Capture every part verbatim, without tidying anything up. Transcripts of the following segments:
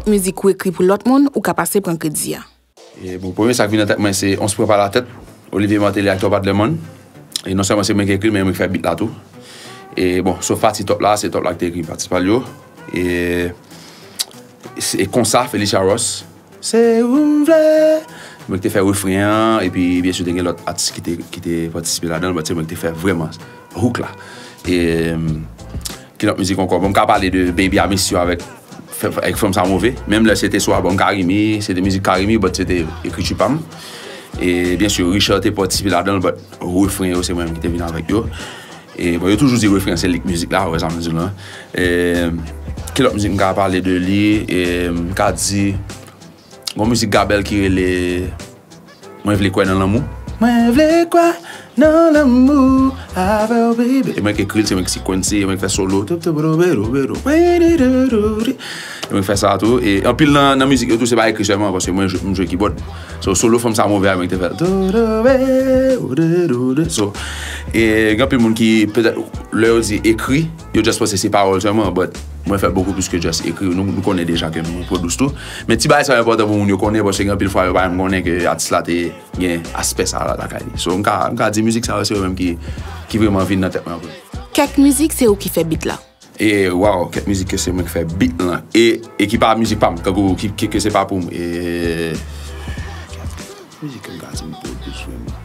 Mizik ou ekri pou lòt moun, ou ka pase pran kredi a. E bon, premye sa k vin nan tèt mwen, se On se prend pas la tête, Olivier Martelly ak Top Adlerman. E non sèlman se mwen ki ekri l, men mwen ki fè beat la tou. E bon, sof pati Top la, se Top la ki te ekri pati pa l yo. E, e konsa, Felicia Ross. Se ou m vle. Mwen ki te fè refren an, epi byen si te gen lòt atis ki te, ki te patisipe ladan l, but se mwen ki te fè vrèman hook la. E, ki lòt mizik ankò? Bon, m ka pale de Baby I Miss You avèk, fè- avèk Fanm Sa Move. Menm lè se te sou albòm Carimi, se te mizik Carimi, but se te ekriti pa m. E byen si, Richard te patisipe ladan l, but refren yo, se mwen menm ki te vin avèk yo. E bon, yo toujou di refren an se lik mizik la, ou wè sa m di w lan. E, ki lòt mizik m ka pale de li? E, m ka di, gon mizik Gabel ki rele Mwen vle kwè nan lanmou. Mwen vle kwè nan lanmou avè w, baby. E mwen ki ekri l, se mwen ki sikwense, e mwen ki fè solo. Tup, tup, ru, beru, beru. E mwen ki fè sa tou. E anpil nan, nan mizik yo tou, se pa ekri sèlman, paske mwen jwe- m jwe kibòd. So, solo Fanm Sa Move a, mwen ki te fè l. Tu, tu, be, ou, de, du, de. So, e gen anpil moun ki, petèt, lè yo di ekri, yo just panse se pawòl sèlman, but mwen fè bokou plis ke just ekri. Nou, nou konnen deja ke mwen pwodui tou. Men ti bagay sa yo enpòtan pou moun yo konnen, paske gen anpil fwa yo pa menm konnen ke atis la te gen aspè sa la lakay li. So, m ka, m ka di mizik sa yo se yo menm ki, ki vrèman vin nan tèt mwen an premye. Kèk mizik se ou ki fè beat la. E, waw, kèk mizik ke se mwen ki fè beat lan. E, e ki pa mizik pa m, kankou ki, ki, ke se pa pou m. E, kèk mizik ke m ka di m pwodui vrèman.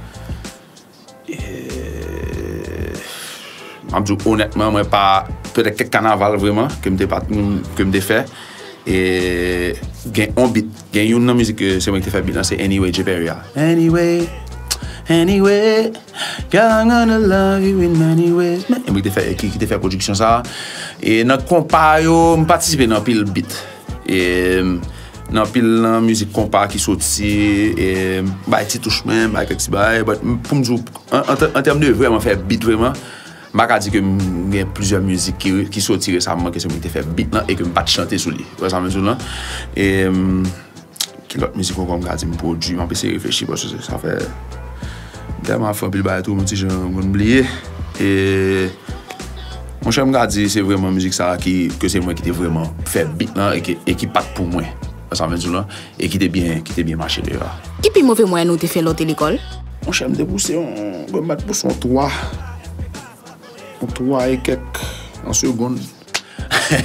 E, m ap di w onètman, mwen pa, petèt kèk kanaval vrèman ke m te pa, ke m te fè. E gen on beat, gen youn nan mizik ke se mwen ki te fè beat lan, se Anyway Jay Perry a. Anyway, anyway, girl, I'm gonna love you in many ways. Men, e mwen ki te fè, ki, ki te fè pwodiksyon sa. E nan konpa yo, m patisipe nan pil beat. E nan pil nan mizik konpa ki soti, e bay ti touch mwen, bay kèk ti bagay, but m- pou m di w, an, an, an tèm de vrèman fè beat vrèman, m pa ka di ke m gen plizyè mizik ki, ki soti resaman ke se mwen ki te fè beat lan e ke m pa t chante sou li. Ou wè sa m di w lan? E, m, ki lòt mizik ankò m ka di m pwodui, m ap eseye reflechi paske sa fè m tèlman ap fè anpil bagay tou, m ti jan konn bliye. E, monchè, m ka di se vrèman mizik sa a ki, ke se mwen ki te vrèman fè beat lan e ki, e ki pa t pou mwen. Ou wè sa m di w lan? E ki te byen, ki te byen mache deyò a. Ki pi move mwayèn ou te fè lè w te lekòl? Monchè, m te pouse yon, bon, m pa t pouse yon twa. Yon twa e kèk an segonn.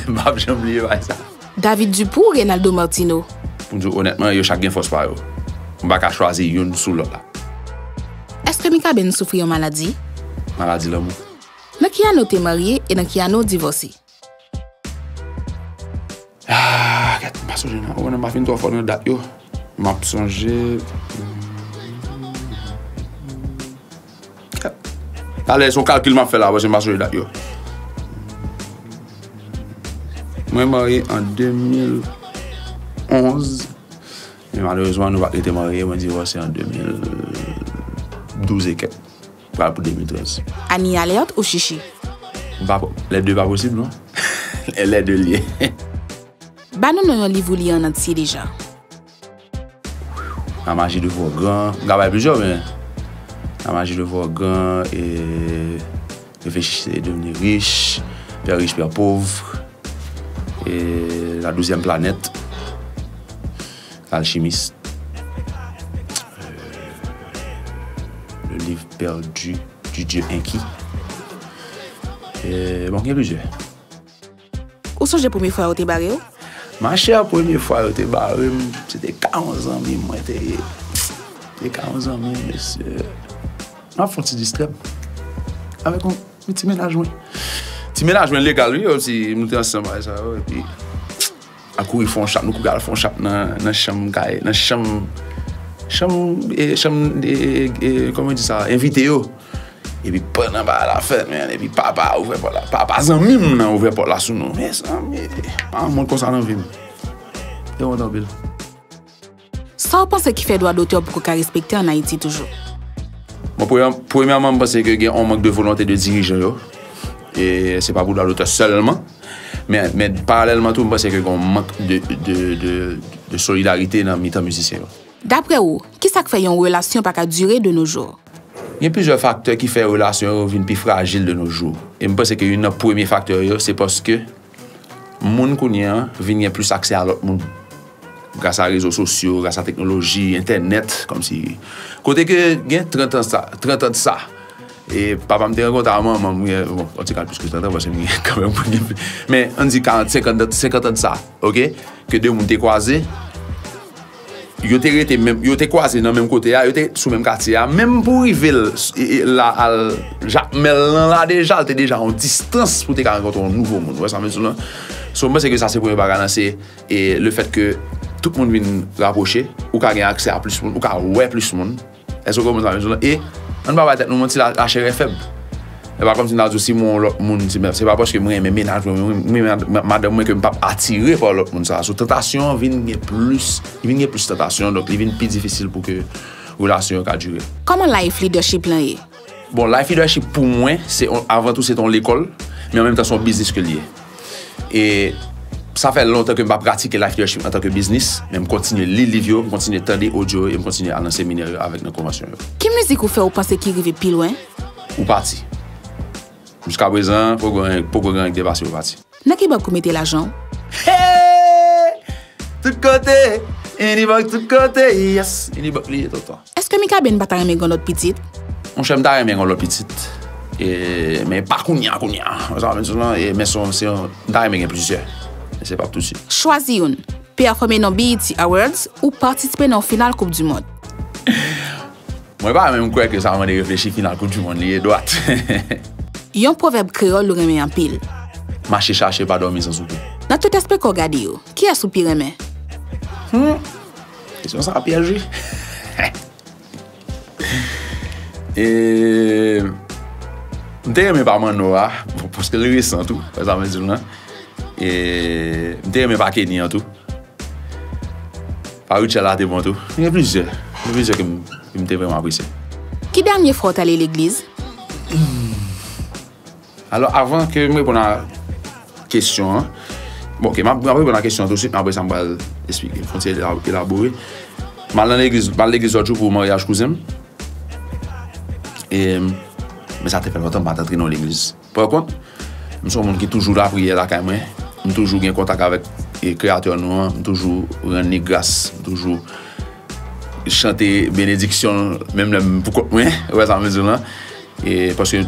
M p ap janm bliye bagay sa. David Dupou, Reynaldo Martino. Pou m di w onètman, yo chak gen fòs pa yo. M pa ka chwazi youn sou lòt la. Èske Mikaben soufri yon maladi? Maladi lanmou. Nan ki ane w te marye e nan ki ane w divòse? Ah, gad, m pa sonje non. Ou konnen m pa fin twò fò nan dat yo. M ap sonje. Talè, se yon kalkil m ap fè la, paske m pa sonje dat yo. Mwen marye an de mil onz, men malerezman, nou pa t rete marye, mwen divòse an de mil douz e kèk, pral pou de mil trèz. Annie Alerte ou Chichi? M pa, lè de pa posib, non. Lè de l ye. Ba nou non yon liv ou li an antye deja. La magie de voir grand. M ka bay plizyè, men La magie de voir grand, e Réfléchissez et devenez riche, Père riche, Père pauvre, e La douzième planète, L'alchimiste, euh, Le livre perdu du Dieu inquis. E, bon, gen plizyè. Ou sonje premye fwa yo te bare w? Machè, premye fwa yo te bare m, se te ka yon zanmi m mwen te ye. Se te ka yon zanmi m, mesye. M ap fè yon ti distrè m avèk yon, yon ti mennaj mwen. Ti mennaj mwen legal, wi, yon ti, nou te ansanm bagay sa yo, epi al kouri fè yon chap, nou kouri al fè yon chap nan, nan chanm kay, nan chanm, chanm, e, chanm, e, e, kòman di sa, envite yo. Epi pandan bagay la fèt, men, epi papa ouvè pòt la. Papa zanmi m nan ouvè pòt la sou nou. Mezanmi, pa yon moun konsa nan vi m. Te wont anpil. Sa w panse ki fè dwa dotè poko ka respekte ann Ayiti toujou? Bon, premyè-, premyèman, m panse ke gen yon mank de volonte de dirijan yo. E se pa pou dwa dotè sèlman. Men, men paralèlman tou, m panse ke gen yon mank de, de, de, de solidarite nan mitan mizisyen yo. Daprè ou, ki sa k fè yon relasyon pa ka dire de nos jours? Gen plizyè faktè ki fè relasyon yo vin pi frajil de nos jours. E m panse ke youn nan premye faktè yo, se paske moun kounye a vin gen plis aksè a lòt moun. Gras a rezo sosyo, gras a teknoloji, entènèt, kòmsi. Kote ke gen trant an sa, trant an de sa, e papa m te rankontre a manman m, gen, bon, an ti kal plis ke trant an, paske m gen kanmenm, men ann di karant, senkant, senkant an de sa, oke? Ke de moun te kwaze, yo te rete menm, yo te kwaze nan menm kote a, yo te sou menm katye a, menm pou rive l, e, e, la, al Jakmèl lan la deja, l te deja yon distans pou te ka rankontre yon nouvo moun, ou wè sa m vle di w lan? So, m panse ke sa se premye bagay lan, se, e, le fèt ke tout moun vin rapwoche, ou ka gen aksè a plis moun, ou ka wè plis moun. Èske w konprann sa m vle di w lan? E, ann pa bay tèt nou manti, la, lachè fèb. E pa kòmsi m ta di w si m wè yon lòt moun, si, se pa paske m renmen mennaj mwen, m renmen madanm mwen ke m p ap atire pa lòt moun sa. So, tantasyon an vin gen plis, li vin gen plis tantasyon, donk li vin pi difisil pou ke relasyon yo ka dire. Kòman life leadership lan ye? Bon, life leadership pou mwen, se on, avan tou, se yon lekòl, men an menm tan, se yon biznis ke l ye. E sa fè lontan ke m pa pratike life leadership antanke biznis, men m kontinye li liv yo, m kontinye tande odyo yo, e m kontinye al nan seminè yo avèk nan konvansyon yo. Ki mizik ou fè ou panse ki rive pi lwen? Ou pati. Jiska prezan, poko gen, poko gen anyen ki depase Ou pati. Nan ki bank ou mete lajan w? Hey! Tout kote! Inibok tout kote, yes! Inibok li ye, tonton. Èske Mikaben pa ta renmen gen yon lòt pitit? Monchè, m ta renmen gen yon lòt pitit. E, men pa kounye a, kounye a. Sa vle di lan, e, men se yon, se yon, m ta renmen gen plizyè. Men se p ap tout swit. Chwazi youn. Pèfòme nan B E T Awards ou patisipe nan yon final Koup di Mond. Mwen pa menm kwè ke sa mande reflechi, final Koup di Mond li ye dwat. Yon pwovèb kreyòl ou renmen anpil. Mache chache, pa dòmi san soupe. Nan tout espè ke w gade yo, kiyès ou pi renmen? Hmm. Kesyon sa a pyèj, wi. E, m te renmen pa Manno a, bon, paske l resan tou, wè sa m vle di w lan. E, m te renmen pa Kenny an tou. Pa Rutshelle la te bon tou. Gen plizyè. Gen plizyè ke m, ke m te vrèman apresye. Ki dènye fwa w t ale legliz? Alò, avan ke m reponn a kesyon an, bon, ok, m ap, m ap reponn a kesyon an tousuit, men apre sa, m pral esplike, fè yon ti ela-, elabore. M al nan legliz, m al legliz lòt jou pou maryaj kouzen m. E, men sa te fè lontan m pa t antre nan yon legliz. Pa kont, m se yon moun ki toujou lapriyè lakay mwen. M toujou gen kontak avèk, e, Kreyatè nou an. M toujou rann li gras. M toujou chante benediksyon, menm lè m pou kont mwen. Ou wè sa m vle di w lan? E, paske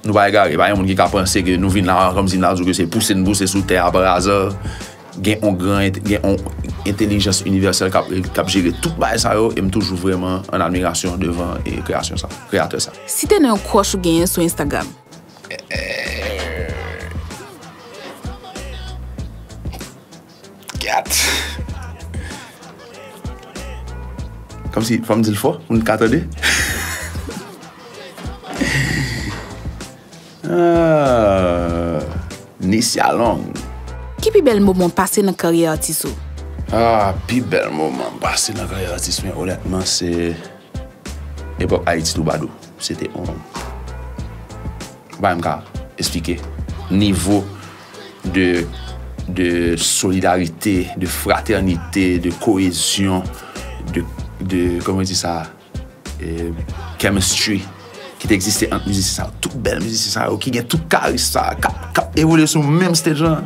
nou pa egare. Pa gen moun ki ka panse ke nou vin la, kòmsi n ap di w ke se pouse n pouse sou tè a pa aza. Gen yon gran ent-, gen yon entèlijans inivèsèl k ap, k ap jere tout bagay sa yo, e m toujou vrèman an admirasyon devan, e, kreyasyon sa, kreyatè sa. Site non yon crush ou genyen sou Instagram. Kat. Kòmsi, fò m di l fò, pou n ka tande. Ah, Nisya Long. Ki pi bèl moman w pase nan karyè atis ou? Ah, pi bèl moman m pase nan karyè atis mwen, onètman, se epòk Ayiti Twoubadou. Se te yon, pa m ka esplike nivo de, de solidarite, de fratènite, de koyezyon, de, de, kòman di sa, e, chemistry ki te egziste ant mizisyen sa yo, tout bèl mizisyen sa yo, ki gen tout karis sa, k ap, k ap evolye sou menm stage lan.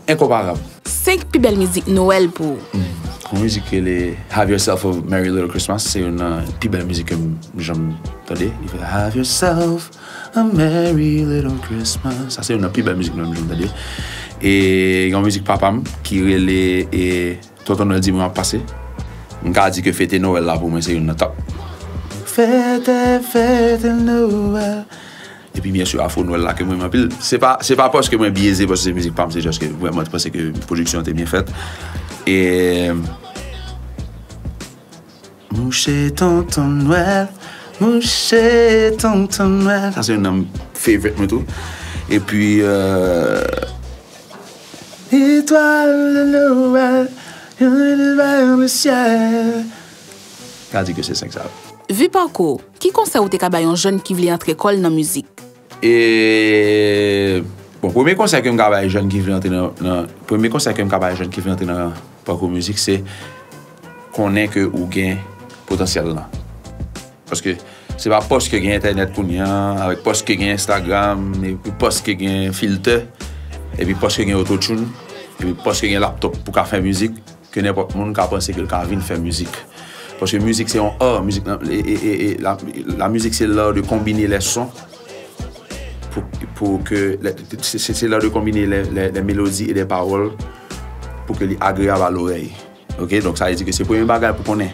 Enkonparab. Senk pi bèl mizik Nwèl pou ou. Hmm. Yon mizik ki rele Have Yourself a Merry Little Christmas, se youn nan pi bèl mizik ke m janm tande. Li fè Have Yourself a Merry Little Christmas. Sa se youn nan pi bèl mizik Nwèl m janm tande. E yon mizik papa m ki rele, e, Tonton Nwèl di mwen ap pase. M ka di ke fete Nwèl la pou mwen se youn nan top. Fete, fete Nwèl. Epi byen si Afro Nwèl la ke mwen renmen anpil. Se pa, se pa paske mwen byeze, paske se mizik pa m, se just ke vrèman mwen panse ke pwodiksyon an te byen fèt. E Mouche Tonton Nwèl, mouche Tonton Nwèl. Sa se youn nan favorite mwen tou. Epi, euh, Etwal de Nwèl, vers le ciel. Ka di ke se senk sa yo. Vu pakou w, ki konsèy ou te ka bay yon jèn ki vle antre kò l nan mizik? E, bon, premye konsèy ke m ka bay jèn ki vle antre nan, nan, premye konsèy ke m ka bay jèn ki vle antre nan pakou mizik, se konnen ke ou gen potansyèl lan. Paske se pa paske gen entènèt kounye a, avèk paske gen Instagram, epi paske gen filtè, epi paske gen autotune, Epi paske gen laptop pou ka fè mizik, ke nenpòt moun ka panse ke l ka vin fè mizik. Paske mizik se yon art, mizik nan, e, e, e, e, la, la musique c'est l'art de combiner les sons pour, pour que, se, se, se l'art de combiner les, les, les mélodies et les paroles pour que li agreyab a lorèy. Ok, donk sa vle di ke se premye bagay pou konnen.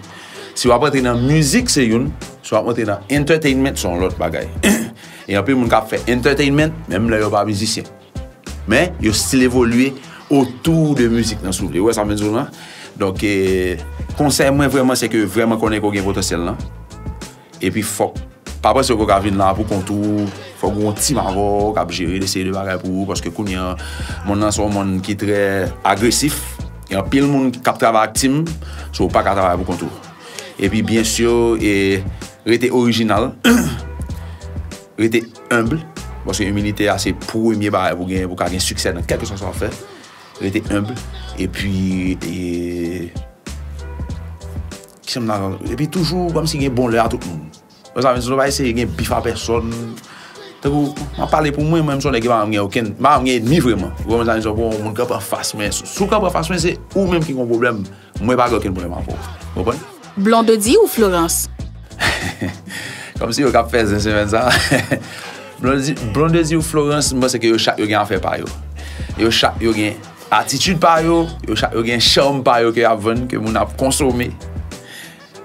Si w ap antre nan mizik se youn, si w ap antre nan entertainment se yon lòt bagay. E anpil moun k ap fè entertainment, menm lè yo pa mizisyen. Men yo still evolye otou de mizik nan, si w vle. Ou wè sa m vle di w lan? Donk, eh, konsèy mwen vrèman, se ke vrèman konnen ke w gen potansyèl lan. Epi fòk, pa panse ke w ka vin la pou kont ou, fòk w gen yon team avè w k ap jere de seri de bagay pou ou, paske kounye a, monn nan se yon monn ki trè agresif. Gen anpil moun k ap travay ak team, so w pa ka travay pou kont ou. Epi, byen si, e, rete orijinal, rete humble, paske imilite a se premye bagay pou gen, pou ka gen siksè nan kèlkeswa sa w ap fè. Rete humble, epi, e, kisa m ta, epi toujou kòmsi gen bon lè a tout moun. Wè sa, men si nou pa eseye gen bif a pèsòn. Tankou, m ap pale pou mwen, mwen, m se yon nèg ki pa janm gen okenn, m pa janm gen ènmi vrèman. Ou konprann sa, men si yon moun kanpe anfas mwen, si, si w kanpe anfas mwen, se ou menm ki gen yon pwoblèm. Mwen pa gen okenn pwoblèm avè w. Ou konprann? Blondedy ou Florence? Kòmsi yo k ap fè zen semèn sa. Blondedy, Blondedy ou Florence, m panse ke yo chak yo gen afè pa yo. Yo chak yo gen atitid pa yo, yo chak yo gen cham pa yo ke y ap vann, ke moun ap konsome.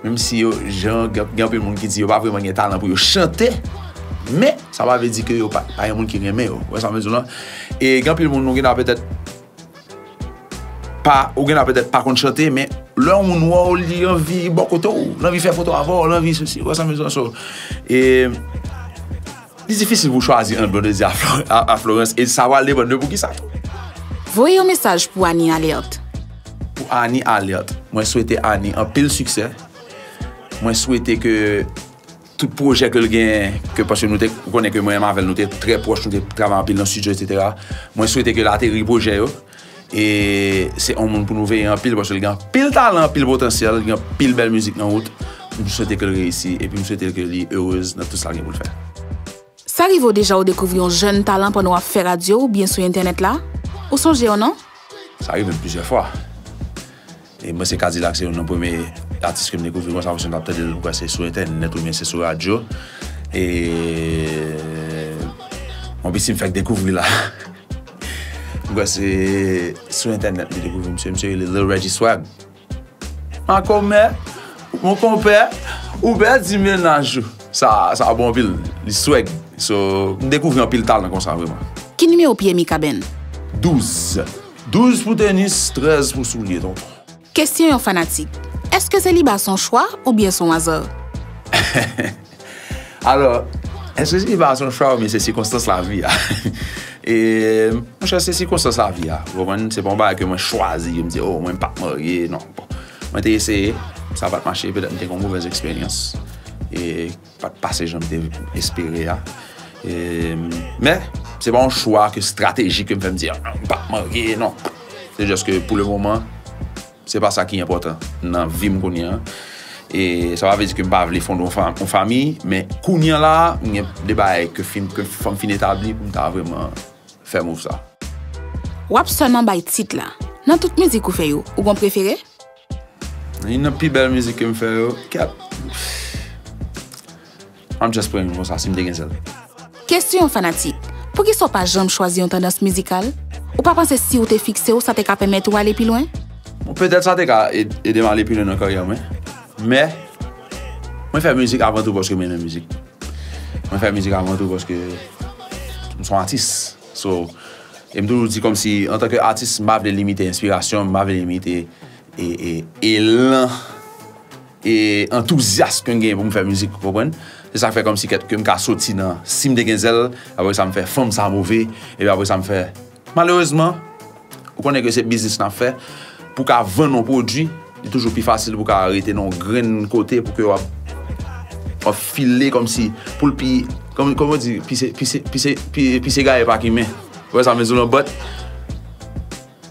Menm si yo, jan, gen, gen anpil moun ki di yo pa vrèman gen talan pou yo chante, men sa pa vle di ke yo pa, pa gen moun ki renmen yo. Ou wè sa m vle di w lan? E gen anpil moun, nou gen dwa petèt pa, ou gen dwa petèt pa konn chante, men lè yon moun wè w, li anvi bò kote w, l anvi fè foto avè w, l anvi sesi, ou wè sa m vle di w lan? So, e, li difisil pou w chwazi ant Blondedy a Flo-, a, a Florence, e sa pral depann de poukisa tou. Voye yon mesaj pou Annie Alerte. Pou Annie Alerte, mwen swete Annie anpil siksè. Mwen swete ke tout pwojè ke l genyen, ke, paske nou te, ou konnen ke mwen menm avè l, nou te trè pwòch, nou te travay anpil nan estidyo, etsetera. Mwen swete ke l ateri pwojè yo. E se yon moun pou nou veye anpil, paske l gen anpil talan, anpil potansyèl, li gen anpil bèl mizik nan wout. M swete ke l reyisi, epi m swete ke li erez nan tout sa l gen pou l fè. Sa rive w deja w dekouvri yon jèn talan pandan w ap fè radyo oubyen sou entènèt la? Ou sonje yon non? Sa rive m plizyè fwa. E mwen se Kadilak, se youn nan premye atis ke m dekouvri konsa, paske m t ap tande l, m kwè se sou entènèt oubyen se sou radyo. E yon piti m fèk dekouvri la. M kwè se sou entènèt m te dekouvri misye, misye rele Lil Reggie Swag. Ma comadre, mon compère, ou bèl di mennaj ou. Sa, sa bon anpil, li swag. So, m dekouvri anpil talan konsa vrèman. Ki nimewo pye Mikaben? Douz. Douz pou tenis, trèz pou soulye, tonton. Kesyon yon fanatik. Èske seliba se yon chwa oubyen se yon aza? Alò, èske seliba se yon chwa oubyen se sikonstans lavi a? E, monchè, se sikonstans lavi a. Ou konprann? Se pa yon bagay ke mwen chwazi, ke m di, "Oh, mwen p ap marye." Non. Bon, mwen te eseye, sa pa t mache, petèt m te gen yon movèz eksperyans. E pa t pase jan m te espere a. E, men, se pa yon chwa ke estratejik ke m fè, m di, "Ah, m p ap marye." Non. Se jis ke pou le moman, se pa sa ki enpòtan nan vi m kounye a. E sa pa vle di ke m pa vle fonde yon fa-, yon fanmi, men kounye a la, m gen de bagay ke fin, ke fò m fin etabli pou m ta vrèman fè move sa. W ap sèlman bay tit la. Nan tout mizik ou fè yo, ou gon prefere? Youn nan pi bèl mizik ke m fè yo, kèt. M ap just pran youn konsa, si m te gen sèl. Kesyon yon fanatik. Poukisa w pa janm chwazi yon tandans mizikal? Ou pa panse si w te fikse w, sa te ka pèmèt ou ale pi lwen? Bon, petèt sa te ka ed-, ede m ale pi lwen nan karyè mwen. Men, mwen fè mizik avan tou paske m renmen mizik. Mwen fè mizik avan tou paske m se yon atis. So, e m toujou di kòmsi, antanke atis, m pa vle limite enspirasyon m, m pa vle limite e, e, elan e antouzyas ke m genyen pou m fè mizik, ou konprann? Se sa k fè kòmsi kèt ke m ka soti nan si m te gen zèl, apre sa m fè fanm sa move, epi apre sa m fè. Malerezman, ou konnen ke se biznis n ap fè, pou w ka vann yon pwodui, li toujou pi fasil pou w ka rete nan yon grenn kote, pou ke w ap, w ap file kòmsi, pou l pi, kòm, kòman yo di, pise, pise, pise, pi-, pise gaye pa kimen. Ou wè sa m vle di w lan, but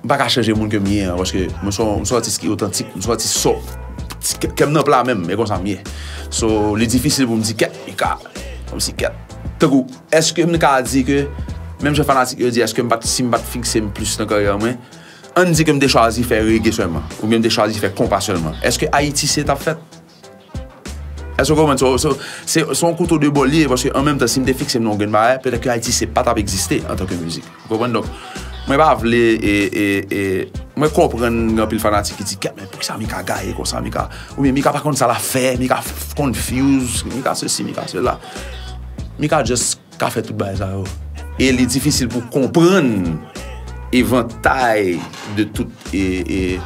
m pa ka chanje moun ke m ye an, paske mwen se yon, mwen se yon atis ki otantik, mwen se yon atis sòt. Kè, kè m nan pla menm, e konsa m ye. So, li difisil pou m di kèt, li ka, kòmsi kèt. Tankou, èske m ka di ke, menm jan fanatik yo di, èske m pa t, si m pa t fikse m plis nan karyè mwen, ann di ke m te chwazi fè reggae sèlman, oubyen m te chwazi fè konpa sèlman, èske Ayiti se t ap fèt? Èske w konprann? So, so, se, se yon kouto de bò li ye, paske an menm tan, si m te fikse m nan yon grenn bagay, petèt ke Ayiti se pa t ap egziste antanke mizik. Ou konprann? Donk, mwen pa vle, e, e, e, mwen konprann gen anpil fanatik ki di, "Kèt, men poukisa Mika gaye konsa, Mika?" Oubyen, "Mika pa konn sa l ap fè, Mika f-, confuse, Mika sesi, Mika sela." Mika just ka fè tout bagay sa yo. E li difisil pou konprann evantay de tout, e, e,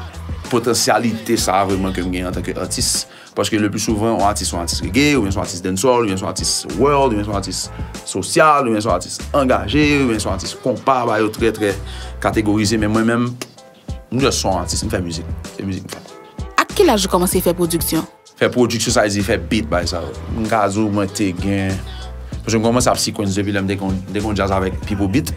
potansyalite sa a vrèman ke m gen antanke atis. Paske le pli souvan, yon atis se yon atis reggae, oubyen se yon atis dancehall, oubyen se yon atis world, oubyen se yon atis sosyal, oubyen se yon atis angaje, oubyen se yon atis konpa, bagay yo trè, trè kategorize. Men mwen menm, m just se yon atis, m fè mizik. Se mizik m fè. Ak ki laj ou kòmanse fè pwodiksyon? Fè pwodiksyon, sa vle di fè beat, bagay sa yo. M ka di w, mwen te gen, paske m kòmanse ap sequence depi lè m te kon, m te kon djaz avèk Pipo Beat,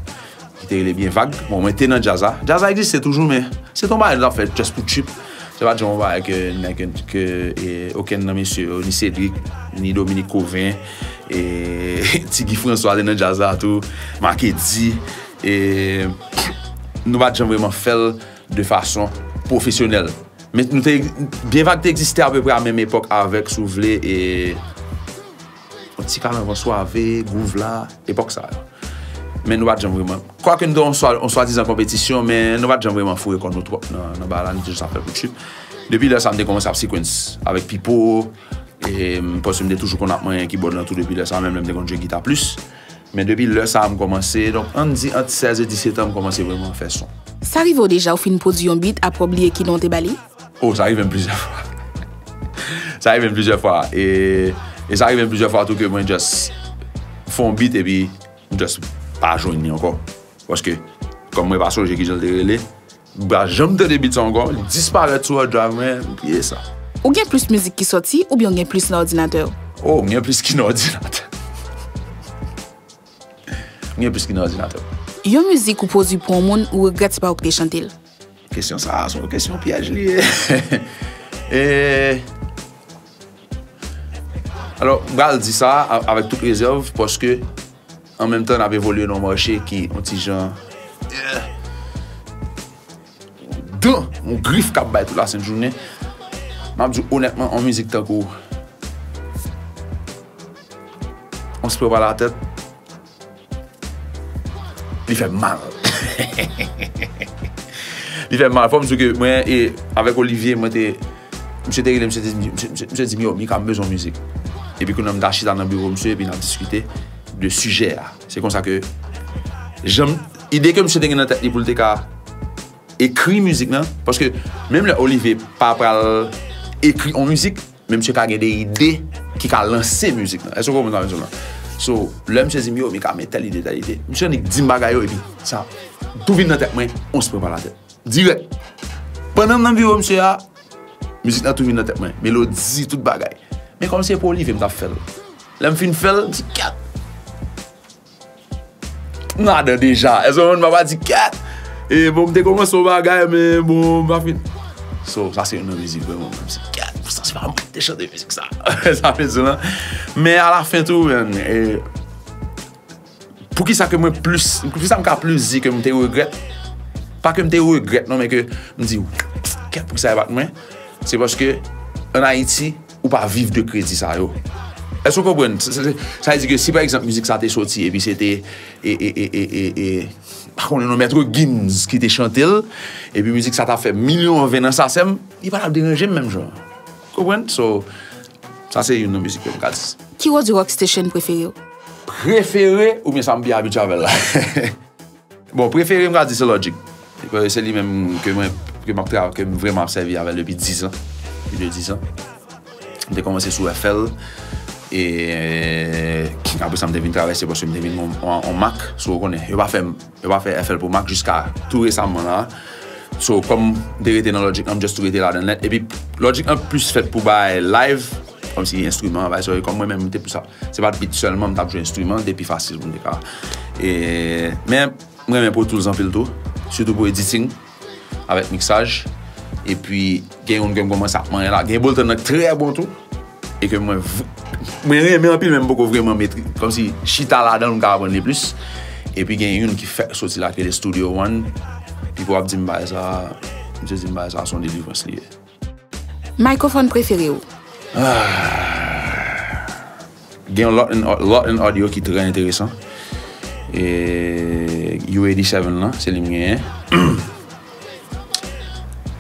ki te rele Byen Vag. Bon, mwen te nan djaz la. Djaz la egziste toujou, men se t yon bagay nou t ap fè just pou trip. Se pa t jan yon bagay ke, ke, ke, e, okenn nan mesye yo, ni Cédric, ni Dominique Cauvin, e, Ti Guy François te nan djaz la tou, Marc Eddy, e, nou pa t janm vrèman fè l de fason pwofesyonèl. Men nou te, Byen Vag te egziste apeprè a menm epòk avèk, si w vle, e, yon ti kal anvan Suave, Groove la, epòk sa yo. Men nou pa t janm vrèman. Kwake nou te yon swa, yon swadizan konpetisyon, men nou pa t janm vrèman foure kò nou twòp nan, nan bagay la, nou te jis ap fè pou trip. Depi lè sa, m te kòmanse ap sequence avèk Pipo, e, m panse m te toujou konn ap manyen kibòd lan tou depi lè sa, menm lè m te konn jwe gita plis. Men depi lè sa a, m kòmanse, donk, ann di ant sèz e disèt an, m kòmanse vrèman fè son. Sa rive w deja ou fin pwodui yon beat apre w bliye ki non w te ba li? Oh, sa rive m plizyè fwa. Sa rive m plizyè fwa. E, e sa rive m plizyè fwa tou ke mwen just fè yon beat epi m just pa jwenn li ankò. Paske, kòm mwen pa sonje kijan l te rele, m pa janm tande beat sa ankò, li disparèt sou hard drive mwen, m bliye sa. Ou gen plis mizik ki sòti oubyen w gen plis nan òdinatè w? Oh, m gen plis ki nan òdinatè. M gen plis ki nan òdinatè. Yon mizik ou pwodui pou yon moun ou regrèt se pa ou ki te chante l? Kesyon sa a, se yon kesyon pyèj li ye. E, alò, m pral di sa a, avèk tout rezèv, paske an menm tan, n ap evolye nan yon mache ki yon ti jan, eh, dan, yon grif k ap bay tout lasent jounen. M ap di w onètman, yon mizik tankou On se prend pas la tête, li fè m mal. Li fè m mal. Fò m di w ke mwen, e, avèk Olivier, mwen te, misye te rele m, misye te di, misye, misye, misye di m, "Yo, Mika, m bezwen yon mizik." Epi kounye a m ta chita nan biwo misye, epi n ap diskite de sijè a. Se konsa ke, jan m, ide ke misye te gen nan tèt li pou l te ka ekri mizik lan, paske menm lè Olivier pa pral ekri yon mizik, men misye ka gen de ide ki ka lanse mizik lan. Èske w konprann sa m di w lan? So, lè misye di m, "Yo, Mika, men tèl ide, tèl ide." Misye annik di m bagay yo, epi sa tou vin nan tèt mwen, on se prend pas la tête. Dirèk. Pandan m nan biwo misye a, mizik lan tou vin nan tèt mwen. Melodi, tout bagay. Men kòm se pou Olivier m t ap fè l. Lè m fin fè l, m di, "Kèt!" M ladan deja. Èske w konprann? M pa di, "Kèt!" E bon, m te kòmanse yon bagay, men bon, m pa fin. So, sa se youn nan mizik vrèman, m di, "Kèt! Poutan se pa mwen ki te chante mizik sa." Sa vle di lan. Men alafen tou, men, e, poukisa ke mwen plis, poukisa m ka plis di ke m te regrèt? Pa ke m te regrèt, non, men ke m di, "Kèt, poukisa e pa t mwen?" Se paske, ann Ayiti, ou pa viv de kredi sa yo. Èske w konprann? Sa, sa, sa vle di ke si, pa egzanp, mizik sa te soti, epi se te, e, e, e, e, e, e, pa konnen non, Maître Gims ki te chante l, epi mizik sa ta fè milyon ven nan sasèm, li pa t ap deranje m menm jan. Konprann? So, sa se youn nan mizik ke m ka di. Ki rodyo Rock Station prefere w? Prefere oubyen sa m pi abitye avè l la? Bon, prefere m ka di se Logic. Se li menm ke mwen, ke m ap tra-, ke m vrèman ap sèvi avè l depi diz an. Plis de diz an. M te kòmanse sou F L. E apre sa, m te vin travèse paske m te vin yon, yon, yon Mac. So, ou konnen, yo pa fè, yo pa fè F L pou Mac jiska tou resaman la. So, kòm m te rete nan Logic lan, m just tou rete ladan l nèt. Epi, Logic lan plis fèt pou bay live, kòmsi enstriman, bay sa, kòm mwen menm, m te pou sa. Se pa t beat sèlman, m t ap jwe enstriman, te pi fasil pou m te ka. E, men, m renmen Pro Tools anpil tou, sitou pou editing, avèk miksaj. Epi, gen youn ke m kòmanse ap manyen la. Gen Ableton nan k trè bon tou. E ke mwen, v-, mwen renmen anpil, men m poko vrèman metri-, kòmsi chita ladan l, m ka aprann li plis. Epi, gen youn ki fèk soti la, ki rele Studio One. Pipo ap di m bagay sa, misye di m bagay sa se yon delivrans li ye. Mikrofòn prefere w? Gen yon Lot and, Lot and Audio ki trè enteresan. E U eighty-seven lan, se li m genyen.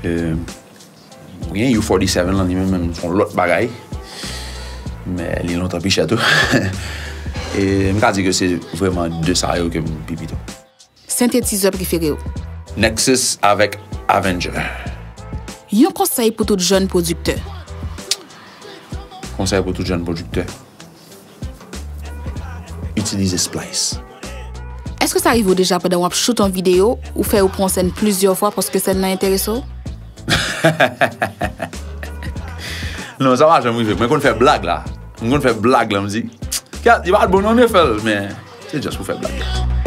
E, m gen U forty-seven lan, li menm, menm, se yon lòt bagay. Men li lontan pi chè tou. E m ka di ke se vrèman de sa yo ke m pi pito. Sentetizè prefere w? Nexus avèk Avenger. Yon konsèy pou tout jèn pwodiktè. Konsèy pou tout jèn pwodiktè. Itilize Splice. Èske sa rive w deja pandan w ap choute yon videyo, ou fè yo pran yon sèn plizyè fwa paske sèn nan enterese w? Non, sa pa janm rive. Mwen konn fè blag la. Mwen konn fè blag la, m di, "Kèt, li pa t bon non, men fè l," men se just pou fè blag la.